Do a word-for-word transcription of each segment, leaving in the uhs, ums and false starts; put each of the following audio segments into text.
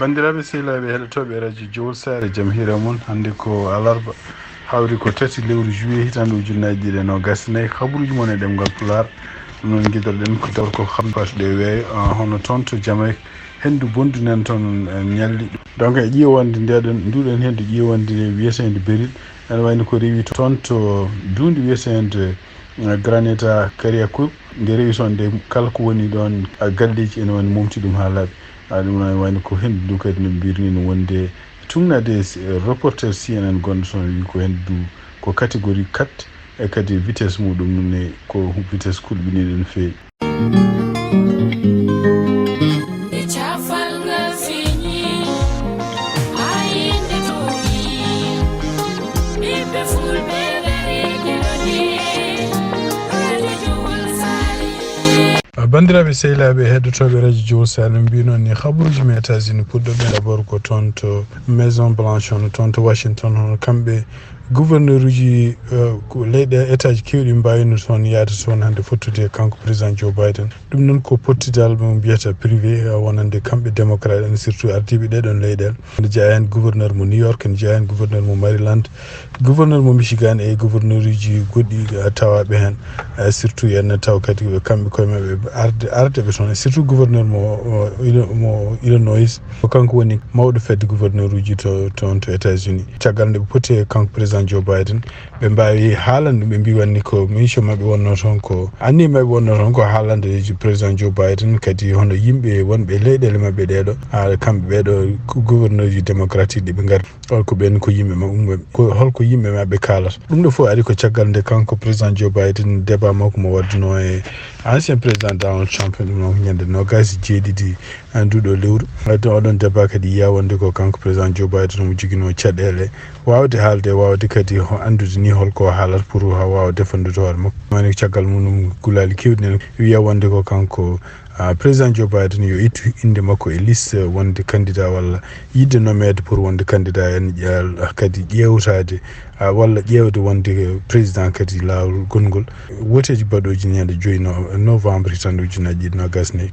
Banndiraaɓe sehilaaɓe heɗotooɓe radio Jowol Saare, jam hiira mon. Hannde ko alarba, hawri ko tati lewru juillet hitaande ujunnaji ɗiɗi e noogas e nayi. Kabaruuji mon e ɗemngal Pulaar, ɗum noon ngiɗorɗen ko dawro ko kam batuɗe weeyo, ah, hono toon to Jamaïque, henndu bonndu nan toon, eh, ñalli. Donc e ƴiiwande ndeɗon, nduɗon henndu ƴiiwande nde wiyeteende Beryl, ene wayno ko rewi toon to duundi wiyeteende, eh, Graneta Kariakou, nde rewi toon nde kala ko woni ɗoon, ah, galleeji ene wayno momti ɗum haa laaɓi. Ah, ɗum noon wayno ko henndu ndu kadi no mbirni no wonde tugnaade, eh, reporter C N N gonɗo toon wi ko henndu ndu ko catégorie quatre, e kadi vitesse muɗum ne ko vitesse kulɓiniiɗo no feewi. Banndiraaɓe sehilaaɓe heɗotooɓe radio Jowol Saare, no mbinoon ni, kabaruuji men États-Unis puɗɗo ɓe d'abord ko toon to Maison Blanche, hono toon to Washington, hono kamɓe gouverneur uji, eh, ko leyɗe, état ji keewɗi mbaawino toon yaade toon hannde fottude e kanko président Joe Biden. Ɗum noon ko pottidal mo mbiyata privé, eh, wonande kamɓe démocrate en, surtout ardiiɓe ɗee ɗoon leyɗeele. Ene jeyaa heen gouverneur mo New York, ene jeyaa heen gouverneur mo Maryland, gouverneur mo Michigan e gouverneur uji goɗɗi, eh, tawaaɓe heen. Eh, surtout ene taw kadi ko kamɓe koye maɓɓe arde, ardeɓe toon, surtout gouverneur mo, mo Illi-, mo Illinois. Ko kanko woni mawɗo fedde gouverneur uji to, toon to États-Unis. Caggal nde ɓe poti e kanko président Joe Biden, ɓe mbaawi haalande ɗum, ɓe mbii wonde ko mission maɓɓe wonnoo toon ko, anniya maɓɓe wonnoo toon ko haalande président Joe Biden, kadi hono yimɓe wonɓe e leyɗeele maɓɓe ɗee ɗoo, haa kamɓe ɓee ɗoo gouverneur uji démocratique ɗi ɓe ngari. Holko ɓeen ko yimɓe ma-, umma-, ko, holko yimɓe maɓɓe kaalata? Ɗum ɗoo fof ari ko caggal nde kanko président Joe Biden débat makko mo waɗduno e ancien président Donald Trump, ɗum noon ko ñande noogaas e jeeɗiɗi, ah, nduɗo lewru. Wadde oɗon débat kadi yiya wonde ko kanko président Joe Biden omo joginoo caɗeele waawde haalde, waawde kadi ho-, anndude ni holko o haalata pour ha waawa defandude hoore makko. Mani ko caggal mum gulaali keewɗi nene wiya wonde ko kanko, ah, président Joe Biden yo ittu innde makko e liste wonde candidat walla yiɗde nommeede pour wonde candidat en, ah, kadi ƴeewtaade, ah, walla ƴeewde wonde président kadi laawol gonngol. Woteeji baɗooji ñande joyi no-, novembre hitaande ujunnaji ɗiɗi noogas e nayi.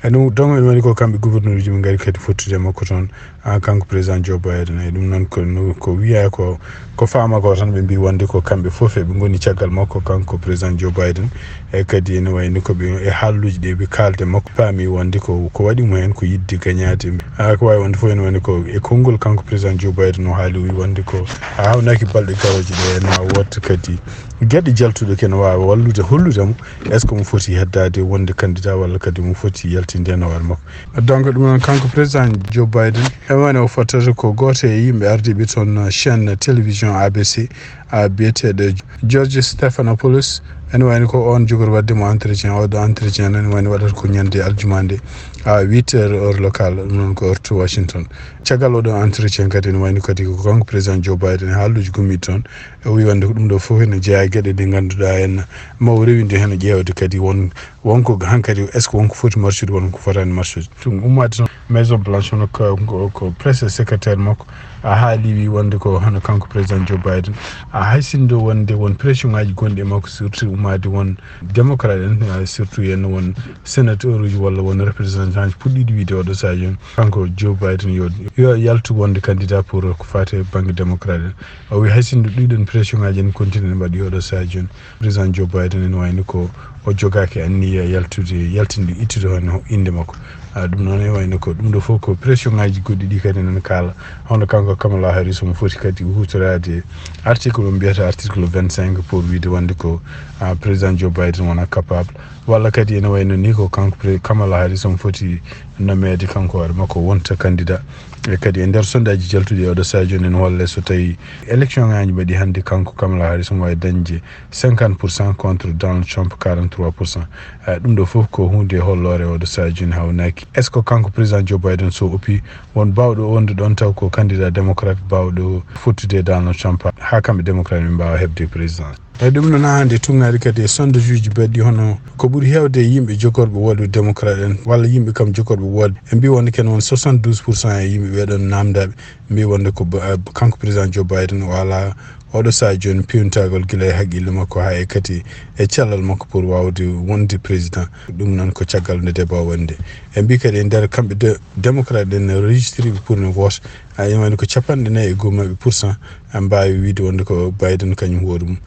E ɗum, donc, ene woni ko kamɓe gouverneur uji ɓe ngari kadi fottude e makko toon, ah, kanko président Joe Biden. E ɗum noon ko, no, ko wiya ko, ko faama ko tan ɓe mbii wonde ko kamɓe fof eɓe ngoni caggal makko kanko président Joe Biden. E kadi ene wayni ko ɓe e haalluuji ɗi ɓe kaalde makko, paami wonde ko, ko waɗi mo heen ko yiɗde gañaade. Ah, ko waawi wonde fof ene wayni ko e konngol kanko président Joe Biden o haali, o wi wonde ko a hawnaaki balɗe garooje ɗe, ma wood kadi geɗe jaltuɗe kene waawa wallude, hollude mo est-ce que mo foti heddaade wonde candidat walla kadi mo foti yaltinde heen hoore makko. Donc ɗum noon kanko président Joe Biden, e wayno o fottata ko gooto e yimɓe ardiiɓe toon chaîne télévision A B C, a, biyeteeɗo George Stephanopoulos. Ene wayno ko oon jogori waɗde mo entretien. Oɗo entretien noon ene wayno waɗata ko ñande aljuma nde, a, huit heures heure locale, ɗum noon ko heure to Washington. Caggal oɗo entretien kadi ene wayno kadi ko kanko président Joe Biden e haalluuji gommiiɗi toon, o wi wonde ko ɗum ɗo fof ene jeyaa e geɗe ɗe ngannduɗaa en ma o rewinde heen ƴeewde kadi won, wonko hankadi est-ce que wonko foti marchude walla ko fotaani marchude. Ɗum ummaade toon Maison Blanche hono ko, ko, ko presse secrétaire makko a haali wi wonde ko hono kanko président Joe Biden a haysindo wonde won pression ngaji gonɗi e makko surtout ummaade won démocrate en, ah, surtout yen won sénateur uji walla won représentant ji puɗɗiɗi wiide oɗo sadio en kanko Joe Biden yo, yo yaltu wonde candidat pour ko faate banggue démocrate en. O wi haysindo ɗiɗon pression ngaji en continue ne mbaɗi oɗo sadio en. Président Joe Biden ene wayno ko o jogaaki anniya yaltude, yaltinde ittude hono innde makko. Ah, ɗum noon e wayno ko ɗum ɗo fof ko pression ngaji goɗɗi ɗi kadi nana kaala. Hono kanko Kamala Harris omo foti kadi huutoraade article mo mbiyata article vingt-cinq pour wiide wonde ko, ah, président Joe Biden wona capable. Walla kadi ene wayno ni ko kanko pre-, Kamala Harris omo foti nommeede kanko hoore makko wonta candidat. E kadi e nder sondage jaltuɗi e oɗo sadio nen holle so tawi élection ngaji mbaɗi hannde kanko Kamala Harris omo wawi dañde cinquante pour cent contre Donald Trump quarante-trois pour cent. Eh, ɗum ɗo fof ko hunde holloore oɗo sadio ne hawnaki. Est-ce que kanko président Joe Biden so oppi won bawɗo wonde ɗon taw ko candidat démocrate bawɗo fottude Donald Trump ha kamɓe démocrate ɓe mbawa heɓde présidence? Eyi, ɗum noon, haa hannde tugnaade kadi e sondageji baɗɗi hono ko ɓuri heewde e yimɓe jogorɓe woɗɓe démocrate en, walla yimɓe kam jogorɓe woɗɓe, ɓe mbi wonde ken won soixante-douze pour cent e yimɓe ɓeɗon namdaaɓe, mbi wonde ko ba-, kanko président Joe Biden o alaa oɗo sahaa jooni pewnitagol gila e haqqille makko haa e kadi e cellal makko pour waawde wonde président. Ɗum noon ko caggal nde débat o waɗi nde. Ɓe mbi kadi e nder kamɓe de-, démocrate en ne registriɓe pour ne vote, a, ene wayno ko capanɗe nayi e goo maɓɓe pour cent a mbaawi wiide wonde ko Biden kañum hoore mum,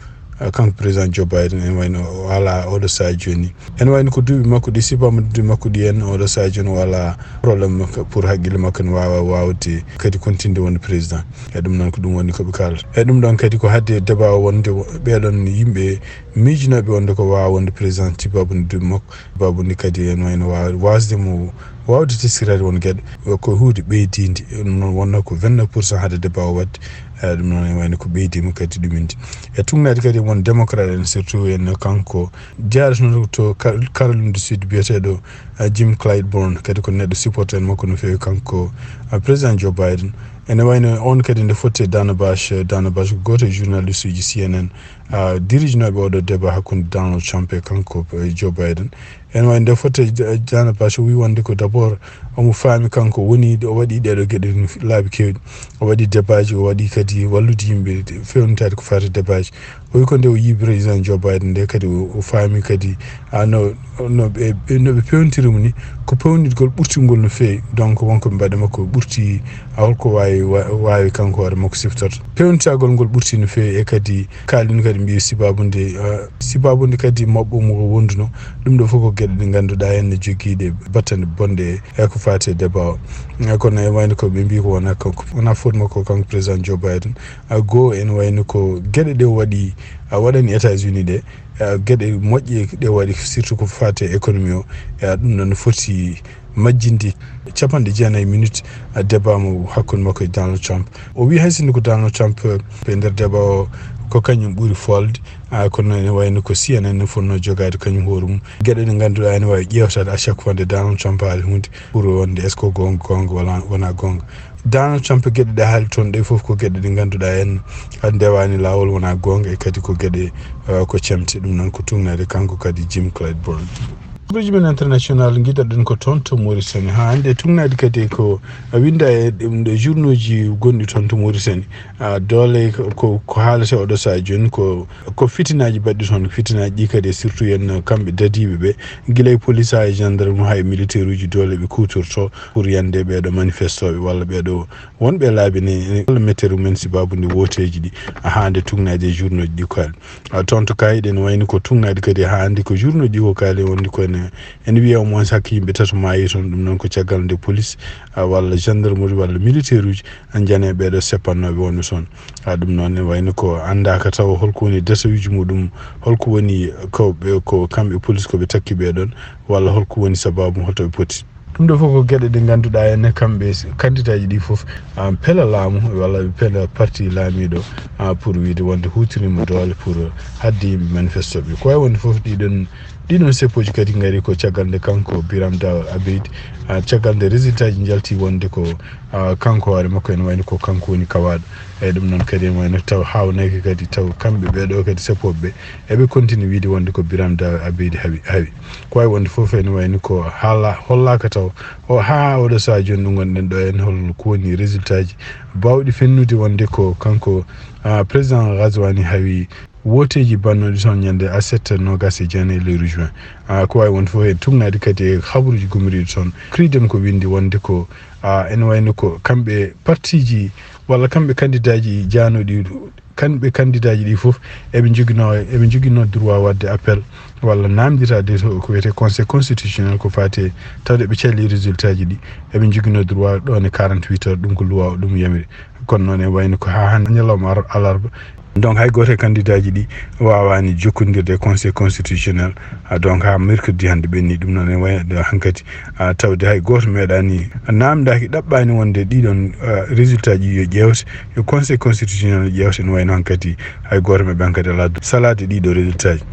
a, kanko président Joe Biden, ene wayno o alaa oɗo sahaa jooni. Ene wayno ko duuɓi makko ɗi, sifaama duuɓi makko ɗi en, oɗo sahaa jooni o alaa problème pour haqqille makko ne waawa waawde kadi continde wonde président. E ɗum noon ko ɗum woni ko ɓe kaalata. E ɗum ɗon kadi ko hadde débat o wonde ɓeɗon yimɓe miijinooɓe wonde ko waawa wonde président sifaama duuɓi makko. Babu ndi kadi ene wayno wa-, waasde mo waawde teskiraade won geɗe ko huunde ɓeydiinde. Ɗum noon wonno ko vingt-neuf pour cent hade débat o waɗde. Eh, ɗum noon ene wayno ko ɓeydiima kadi ɗumindi. E tugnaade kadi won démocrate en, surtout en kanko jeyaaɗo toon to Car-, Caroline du Sud biyeteeɗo, eh, Jim Clyburn, kadi ko neɗɗo supporter makko no feewi kanko, eh, président Joe Biden. Ene wayno on kadi nde foti e Dana Bash, Dana Bash ko gooto e journaliste uji C N N, ah, dirijnooɓe oɗo débat hakkunde Donald Trump e kanko, eh, Joe Biden. Ene wayno nde foti e Dana Bash o wi wonde ko d'abord omo faami kanko woni o waɗi ɗeɗo geɗe laabi kewɗi. O waɗi débatji, o waɗi kadi wallude yimɓe fewnitaade ko faati débatji. O wi ko nde o yii président Joe Biden nde kadi o, o faami kadi, ah, no, no ɓe, ɓe, no ɓe pewnitiri mo ni, ko pewnitgol ɓurtingol no feewi. Donc wonko ɓe mbaɗa makko ɓurti, ah, holko waawi, wa-, waawi kanko hoore makko siftorto. Pewnitagol ngol ɓurti no feewi e kadi kaalɗin kadi mbiyi sibabude, ah, sibabude kadi maɓɓo mo wonduno. Ɗum ɗo fof ko geɗe ɗe ngannduɗaa en ne jogiiɗe battane bonɗe e ko faati e débat o. Eh, kono e wayno ko ɓe mbi ko wona kanko, wona faute makko kanko président Joe Biden. A goo ene wayno ko geɗe ɗe o waɗi, a waɗani États-Unis ɗe, a geɗe moƴƴe ɗe o waɗi, surtout ko faati e économie o. E a ɗum ɗon foti majjinde capanɗe jeenayi minutes, a débat mo hakkunde makko e Donald Trump. O wi hay sinno ko Donald Trump, eh, e nder débat o ko kañum ɓuri foolde, a kono ene wayno ko C N N ne fotno jogaade kañum hoore mum. Geɗe ɗe ngannduɗaa ene waawi ƴeewtaade à chaque fois nde Donald Trump haali huunde pour wonde est-ce que ko goonga, goonga walla wona goonga. Donald Trump geɗe ɗe haali toon ɗe fof ko geɗe ɗe ngannduɗaa en ndewaani laawol, wona goonga, e kadi ko geɗe, eh, ko cemte. Ɗum noon ko tugnaade kanko kadi Jim Clyburn. Habaruuji men international ngiɗaɗen ko toon to Mauritanie. Haa hannde tugnaade kadi ko winda e ɗum ɗo journauji gonɗi toon to Mauritanie. Ah, doole ko, ko, ko haalata oɗo sahaa jooni ko, ko fitinaaji baɗɗi toon, fitinaaji ɗi kadi e surtout en kamɓe dadiiɓe ɓe, gila e police haa e gendarme haa e militaire uji doole ɓe kuutorto pour yande ɓeeɗo manifestooɓe walla ɓeeɗo wonɓe laabi ne, walla mettere mumen sibabude wooteeji ɗi, haa nde tugnaade e journauji ɗi kaali. Ah, toon to Kayit ene wayni ko tugnaade kadi haa hannde ko journauji ɗi ko kaali wonde ko ene, ene wiya au moins hakke yimɓe tato maayi toon. Ɗum noon ko caggal nde police, ah, walla gendarmerie walla militaire uji a njane ɓeeɗo seppannooɓe wonɓe toon. Ah, ɗum noon ne wayno ko anndaaka tawa holko woni datuuji muɗum, holko woni ko ɓe, ko kamɓe police ko ɓe takki ɓee ɗoon, walla holko woni sababu, holto ɓe poti. Ɗum ɗo fof ko geɗe ɗe ngannduɗaa en ne kamɓe s-, kandidaaji ɗi fof, ah, pela laamu walla ɓe pela parti laamiiɗo, ah, pour wiide wonde huutinirmo doole pour haɗde yimɓe manifestooɓe. Ko wayi wonde fof ɗiɗon, ɗiɗon seppooji kadi ngari ko caggal nde kanko Biram Dawa Abeydi, ah, caggal nde résultat ji njalti wonde ko, ah, kanko hoore makko ene wayno ko kanko woni kawaaɗo. Eyi, ɗum noon kadi ene wayno taw haawnayke kadi taw kamɓe ɓee ɗo kadi seppooɓe ɓe eɓe continue wiide wonde ko Biram Dawa Abeydi hawi, hawi. Ko wayi wonde fof ene wayno ko haala, hollaaka taw o haa oɗo sahaa jooni ɗo ngonɗen ɗo en hol ko woni résultat ji baawɗi fennude wonde ko kanko, ah, président Ghazouani hawi wooteeji bannooɗi toon ñande aset noogas e jeenayi lewru juin. Ah, ko wayi wonde fof en tugnaade kadi e habaruuji gummoriiɗi toon. Cridem ko winndi wonde ko, ah, ene wayno ko kamɓe partiji walla kamɓe kandidaaji jaanooɗi, kamɓe kandidaaji ɗi fof eɓe njoginoo, eɓe njoginoo droit waɗde appel walla naamnditaade to ko wiyetee conseil constitutionnel ko faati e tawde ɓe calli résultat ji ɗi, eɓe njoginoo droit ɗoon e quarante-huit heures, ɗum ko loi o ɗum yamiri. Kono noon ene wayno ko haa hannde ñalawma ar-, alarba. Donc hay gooto e kandidaaji ɗi waawaani jokkondirde e conseil constitutionnel. Ah, donc haa mercredi hannde ɓenni, ɗum noon ene wayno hankadi, ah, tawde hay gooto meeɗaani naamndaaki, ɗaɓɓaani wonde ɗiɗon, ah, résultat ji yo ƴeewte, yo conseil constitutionnel ƴeewte, ene wayno hankadi hay gooto maɓɓe hankadi alaa salaade ɗiɗo résultat ji.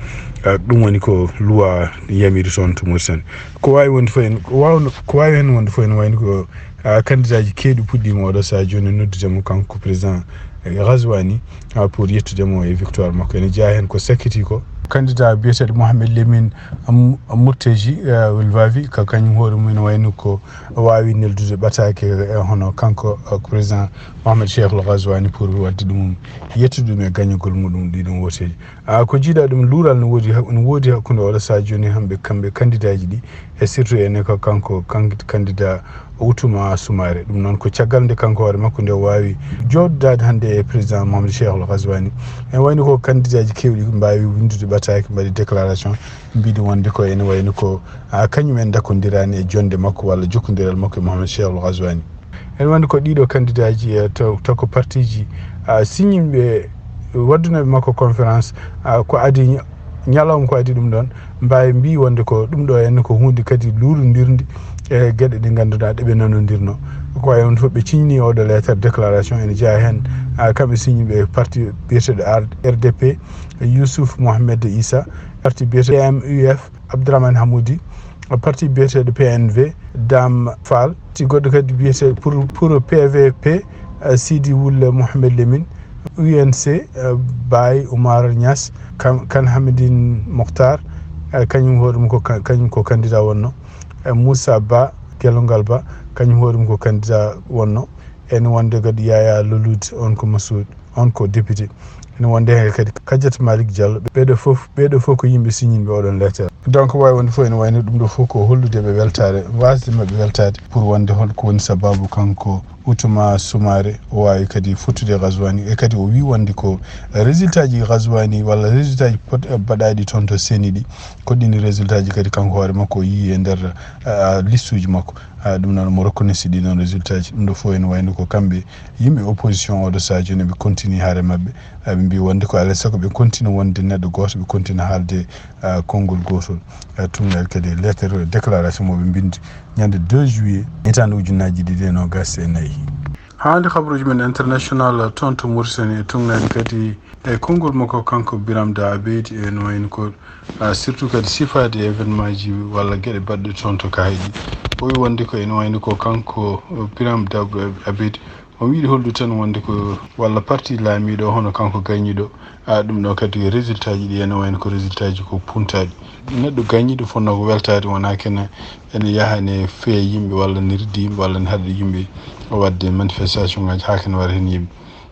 Ah, ɗum woni ko luwa yamiri toon to Mauritanie. Ko waawi wonde fof en, ko waawno, ko waawi heen wonde fof ene wayno ko, ah, kandidaaji keewɗi puɗɗiima oɗo sahaa jooni noddude mo kanko président, eh, Ghazouani, ah, pour yettude mo e victoire makko. Ene jeyaa heen ko sakkiti ko. Candidat biyeteeɗo Mohamed Lemine Am-, Murteji, eh, Welvavi, ka kañum hoore mum ene wayno ko waawi neldude ɓataake, eh, hono kanko, eh, président Mohamed Cheikhul Ghazouani pour waɗde ɗum, yettude ɗum e gañagol muɗum ɗiɗon wooteeji. Ah, ko jiiɗa ɗum, luural no woodi ha-, no woodi hakkunde oɗo sahaa jooni hamɓe, kamɓe kandidaaji ɗi, e surtout ene ko kanko, kan-, candidat Outouma Soumaré. Ɗum noon ko caggal nde kanko hoore makko nde o waawi jooɗodaade hannde e président Mohamed Cheikhul Ghazouani. Ene wayno ko kandidaaji keewɗi mbaawi winndude ɓataake, mbaɗi déclaration, mbiɗi wonde ko ene wayno ko, ah, kañum en dakkondirani e jonde makko walla jokkondiral makko e Mohamed Cheikhul Ghazouani. Ene wonde ko ɗiɗo kandidaaji, eh, taw, taw ko partiji, ah, siñinɓe waddunooɓe makko conférence, ah, ko adii ña-, ñalawma ko adii ɗum ɗoon, mbaawi mbii wonde ko ɗum ɗo henna ko huunde kadi luurondirnde e geɗe ɗe ngannduɗaa ɗe ɓe nanondirno. Ko wayi on fof ɓe ciñni oɗo lettre déclaration ene jeyaa heen, ah, kamɓe siñinɓe parti biyeteeɗo R D P, Youssouf Mohamed Issa, parti biyeteeɗo M U F, Abdourahmane Hamoudi, parti biyeteeɗo P N V, Dame Fall, parti goɗɗo kadi biyeteeɗo pour, pour P V P, eh, Sidi Wul Mohamed Lemine, U N C, eh, Baye Oumar Niass, Kan-, Kan Hamidine Mokhtar, eh, kañum hoore mum ko ka-, kañum ko candidat wonno, eh, Moussa Ba, Gelongal Ba, kañum hoore mum ko candidat wonno, ene wonde kadi Yaya Lolud, on ko Massoud. On ko député. Ene wonde heen kadi Kadiata Malick Diallo. Ɓeeɗo fof, ɓeeɗo fof ko yimɓe siñinɓe oɗon lettere. Donc, waawi wonde fof ene wayno ɗum ɗo fof ko hollude ɓe weltaare, waasde maɓɓe weltaade pour wonde hol ko woni sababu kanko Outouma Soumaré o waawi kadi fottude Ghazouani. E kadi o wii wonde ko résultat ji Ghazouani walla résultat ji pot-, baɗaaɗi toon to C E N I ɗi, ko ɗin résultat ji kadi kanko hoore makko o yii e nder, ah, liste uji makko. Ah, ɗum noon mo reconnaître ɗi noon résultat ji. Ɗum ɗo fof ene wayno ko kamɓe yimɓe opposition oɗo sahaa jooni ɓe continue haare maɓɓe. Ah, ɓe mbii wonde ko alaa e sago ɓe continue wonde neɗɗo gooto, ɓe continue haalde, ah, konngol gootol. Ah, ɗum noon kadi lettre déclaration mo ɓe mbindi ñande deux juillet hitaande ujunnaaji ɗiɗi e noogaas e nayi. Haa hannde kabaruuji men international toon to Mauritanie e tuugnaade kadi e konngol makko kanko Birame Da Abedi, ene wayno ko, ah, surtout kadi sifaade événement ji walla geɗe baɗɗe toon to Kaahayɗi. O wi wonde ko ene wayno ko kanko, eh, Birame Da Abedi, o wiide hollude tan wonde ko walla parti laamiiɗo hono kanko gañiiɗo, ah, ɗum ɗo kadi résultat ji ɗi ene wayno ko résultat ji ko puntaaɗi. Neɗɗo gañiiɗo fotnoo ko weltaade, wonaa kene ene yaha ne feeya yimɓe walla ne ridda yimɓe walla ne haɗa yimɓe waɗde manifestation ngaji haa kene wara heen yimɓe.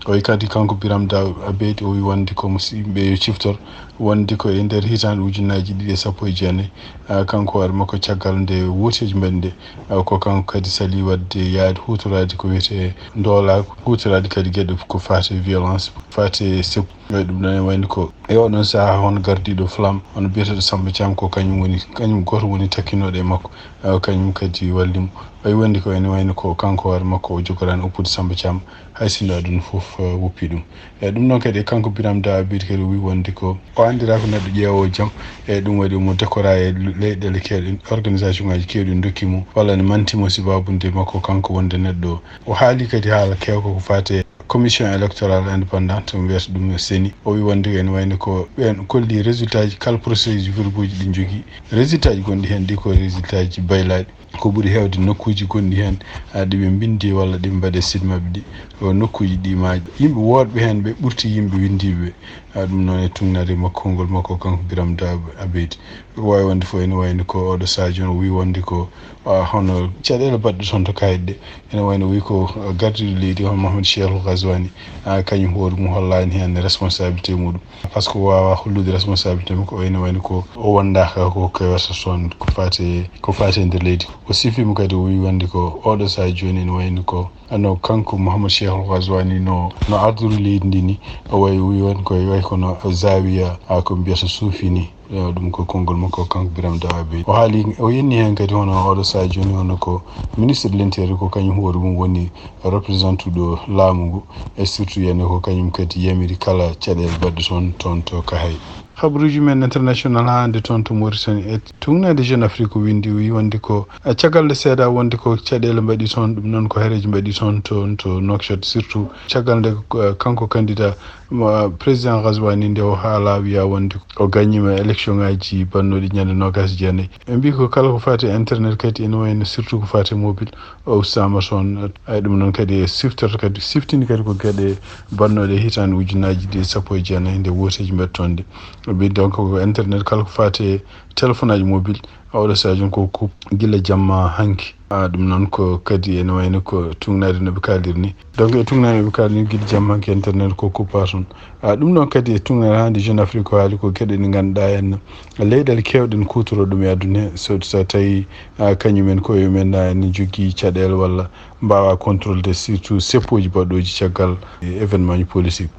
O wi kadi kanko Birame Da Abedi, o wi wonde ko musidɓe yo ciftor wonde ko e nder hitaande ujunnaaji ɗiɗi e sappo e jeenayi, ah, kanko hoore makko caggal nde wooteeji mbaɗi nde, ah, ko kanko kadi salii waɗde yaade huutoraade ko wiyetee ndoolaagu, huutoraade kadi geɗe ko faati e violence, faati e seppu. E ɗum ɗon e wayde ko e oɗon sahaa hono gardiiɗo Flamme, hono biyeteeɗo Samba Thiam, ko kañum woni, kañum gooto woni takkinooɗo e makko, ah, kañum kadi walli mo. O wi wonde ko ene wayno ko kanko hoore makko o jogoraani oppude Samba Thiam, hay sinno aduna fof, eh, woppi ɗum. E ɗum noon kadi e kanko Birame Da Abedi kadi o wi wonde ko o anndiraa ko neɗɗo ƴeewoowo jam, e ɗum waɗi omo décora e leyɗeele keewɗe, organisation ngaji keewɗi ndokki mo, walla ne manti mo sababu nde makko kanko wonde neɗɗo. O haali kadi haala keewka ko faati e commission électorale indépendante, omo wiyata ɗum C E N I. O wi wonde ene wayno ko ɓeen kolli résultat ji kala processus verbaux ji ɗi njogii. Résultat ji gonɗi heen ɗi ko résultat ji baylaaɗi. Ko ɓuri heewde nokkuuji gonɗi heen, ah, ɗi ɓe mbinndi walla ɗi ɓe mbaɗi e site maɓɓe ɗi, o nokkuuji ɗi ma yimɓe woɗɓe heen ɓe ɓurti yimɓe winndiiɓe ɓe. Ah, ɗum noon e tuugnaade makko konngol makko kanko Birame Da Abedi. Ko waawi wonde fof ene wayno ko oɗo sahaa jooni o wi wonde ko, ah, hono caɗeele baɗɗe toon to Kaahayɗi ɗe. Ene wayno o wi ko, ah, gardiiɗo leydi hono Mohamed Cheikhou Ghazouani, ah, kañum hoore mum hollaani heen responsabilité muɗum. Par ce que o waawaa hollude responsabilité makko, o ene wayno ko o wondaaka ko kewata toon ko faati, ko faati e nder leydi. O sifiima kadi, o wi wonde ko oɗo sahaa jooni ene wayno ko no kanko Mohamed Cheikhou Ghazouani no, no ardori leydi ndi ni, o wayi, o wi won ko wayi kono zawiya, a, ko mbiyata suufi ni. Yo, ɗum ko konngol makko kanko Birame Da Abedi. O haali, o yenni heen kadi hono oɗo sahaa jooni hono ko ministre de l'intérieur ko kañum hoore mum woni représentant ɗo laamu ngu, e surtout yiyande ko kañum kadi yamiri kala caɗeele baɗɗe toon, toon to Kaahayɗi. Habaruuji men international haa hannde toon to Mauritanie. Tuugnaade Jeune Afrique windi, o wi wonde ko, eh, caggal nde seedaa wonde ko caɗeele mbaɗi toon, ɗum noon ko hareeji mbaɗi toon, toon to Nouakchott, surtout caggal nde, eh, kanko candidat mo, eh, président Ghazouani nde o haalaa, wiya wonde o gañiima élection ŋaaji baɗnooɗi ñande noogaas e jeenayi. Ɓe mbi ko kala ko faati e internet kadi ene wayno surtout ko faati e mobile, o ustaama toon. Ay, ɗum noon kadi e siftorto kadi, siftini kadi ko geɗe baɗnooɗe hitaande ujunnaaji ɗiɗi e sappo e jeenayi nde wooteeji mbaɗi toon ɗi. Ɓe mbi donc ko internet kala ko faati e téléphone aji mobile, a oɗo sadio ko kup gila jamma hanki. A ɗum noon ko kadi ene wayno ko tuugnaade no ɓe kaaliri ni. Donc e tuugnaade no ɓe kaaliri ni, gila jamma hanki internet ko kuppa toon. A ɗum noon kadi e tuugnaade hannde Jeune Afrique ko haali ko geɗe ɗe ngannduɗaa en leyɗeele keewɗe ne kuutoro ɗum e aduna he. So, so tawi, a, kañumen koye mumen na ene jogii caɗeele walla mbaawa contrôle de surtout seppooji baɗɗooji caggal e événement ji politique.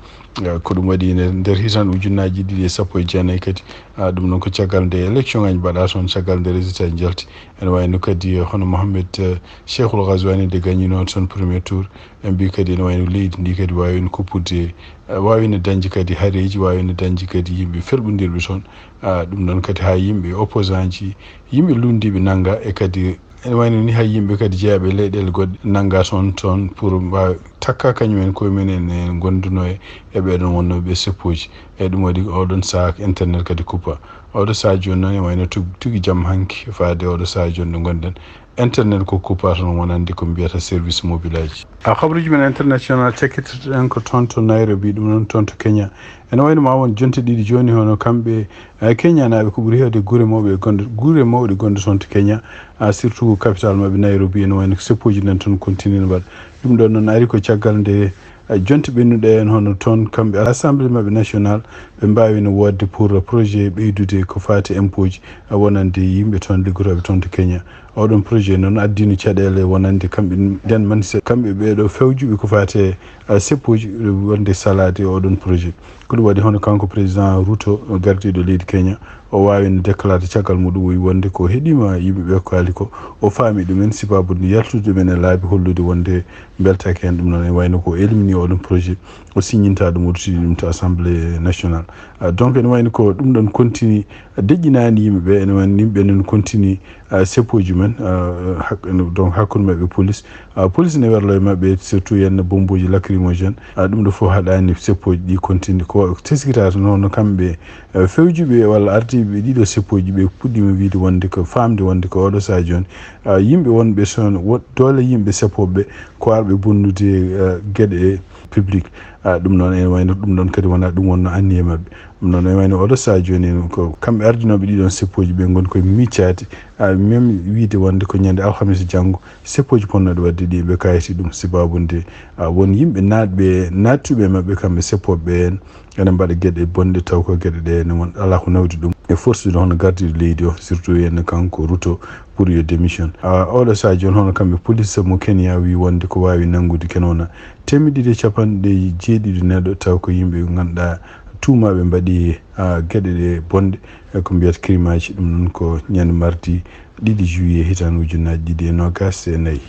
Eh, ko ɗum waɗi ne nder hitaande ujunnaaji ɗiɗi e sappo e jeenayi kadi, ah, ɗum noon ko caggal nde élection ngaji mbaɗa toon, caggal nde résultat ji njalti. Ene wayno kadi, eh, hono Mohamed, eh, Cheikhul Ghazouani nde gañinoo toon premier tour. En mbi kadi ene wayno leydi ndi kadi waawi en kuppude, eh, waawi ne dañde kadi hareeji, waawi ne dañde kadi yimɓe ferɓondirɓe toon. Ah, ɗum noon kadi haa yimɓe opposant ji, yimɓe lunndiiɓe nannga e kadi ene wayno ni hay yimɓe kadi jeeyaɓe e leyɗeele goɗɗe nannga toon, toon pour mbaawa takka kañum en koye mumen en, en ngonnduno e, e ɓeɗon wonnooɓe e seppooji. E ɗum waɗi oɗon sahaa internet kadi kuppa. Oɗo sahaa jooni noon e wayno tug-, tugi jam hanki faade oɗo sahaa jooni ɗo ngonɗen. Internet ko kuppa toon wonande ko mbiyata service mobile aji. A habruuji men international cakkitoɗen ko toon to Nairobi, ɗum noon toon to Kenya. Ene wayno ma won jonte ɗiɗi jooni hono kamɓe, eh, Kenyanaaɓe ko ɓuri heewde gure mawɓe e gonɗe, gure mawɗe gonɗe toon to Kenya, ah, surtout capital maɓɓe Nairobi, ene wayno ko seppooji nden toon continue no mbaɗa. Ɗum ɗon noon ari ko caggal nde, eh, jonte ɓennuɗe en hono toon kamɓe assemblée maɓɓe national ɓe mbaawino woodde pour projet ɓeydude ko faati impôt ji, eh, wonande yimɓe toon liggotooɓe toon to Kenya. Oɗon projet noon addino caɗeele wonande kamɓe nden manse, kamɓe ɓeeɗo fewjuɓe ko faati e, eh, seppooji wonde salaade oɗon projet. Ko ɗum waɗi hono kanko président Ruto gardiiɗo leydi Kenya, o waawino déclarde caggal muɗum o wi wonde ko heɗiima yimɓe ɓe ko kaali ko, o faami ɗumen sibaabu nde yaltude ɗumen e laabi hollude wonde mbeltaaki heen. Ɗum noon ene wayno ko élimini oɗon projet, o signanta ɗum, o ruttini ɗum to assemblée national. Ah, donc ene wayno ko ɗum ɗon continue deƴƴinaani yimɓe ɓe, ene wayno yimɓe ɓe noon continue, ah, seppooji men, ah, hak-, donc hakkunde maɓɓe police. Ah, police ne werlo e maɓɓe surtout yenna bombuuji lacrymogène. Ah, ɗum ɗo fof haɗaani seppooji ɗi continue. Ko teskitaade noon no kamɓe, eh, fewjuɓe walla ardiiɓe ɗiɗo seppooji ɓe puɗɗiima wiyde wonde ko faamde wonde ko oɗo sahaa jooni, ah, yimɓe wonɓe toon, wo-, doole yimɓe seppooɓe ɓe ko arɓe bonnude, eh, geɗe public. Ah, ɗum noon ene wayno ɗum ɗon kadi wonaa ɗum wonno anniye maɓɓe. Ɗum noon ene wayno oɗo sahaa jooni ko kamɓe ardinooɓe ɗiɗon seppooji ɓe ngoni koye miccaade, ah, même wiyde wonde ko ñande alhamis janngo seppooji ponnooɗe waɗde ɗi ɓe kayiti ɗum sibaabu nde, ah, won yimɓe naatɓe, naattuɓe e maɓɓe kamɓe seppooɓe ɓeen ene mbaɗa geɗe bonɗe taw ko geɗe ɗe ene won alaa ko nawdi ɗum. E forsude hono gardiiɗo leydi o, surtout heen kanko Ruto, pour yo démission. Ah, oɗo sahaa jooni hono kamɓe police mo Kenya wi wonde ko waawi nanngude kene wona teemedde ɗiɗi e capanɗe jeeɗiɗi neɗɗo taw ko yimɓe ɓe ngannduɗaa tuumaaɓe mbaɗi, ah, geɗe ɗe bonɗe, e ko mbiyata crime aji, ɗum noon ko ñande mardi ɗiɗi juillet hitaande ujunnaaji ɗiɗi e noogaas e nayi.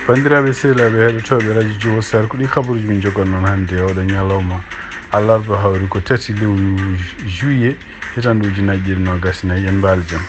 Banndiraaɓe sehilaaɓe heɗotooɓe radio Jiwo Sar, ko ɗi kabaruuji min njogannoo hannde e oɗo ñalawma alarba hawri ko tati lewru juillet hitaande ujunnaaji ɗiɗi e noogaas e nayi. En mbaali jam.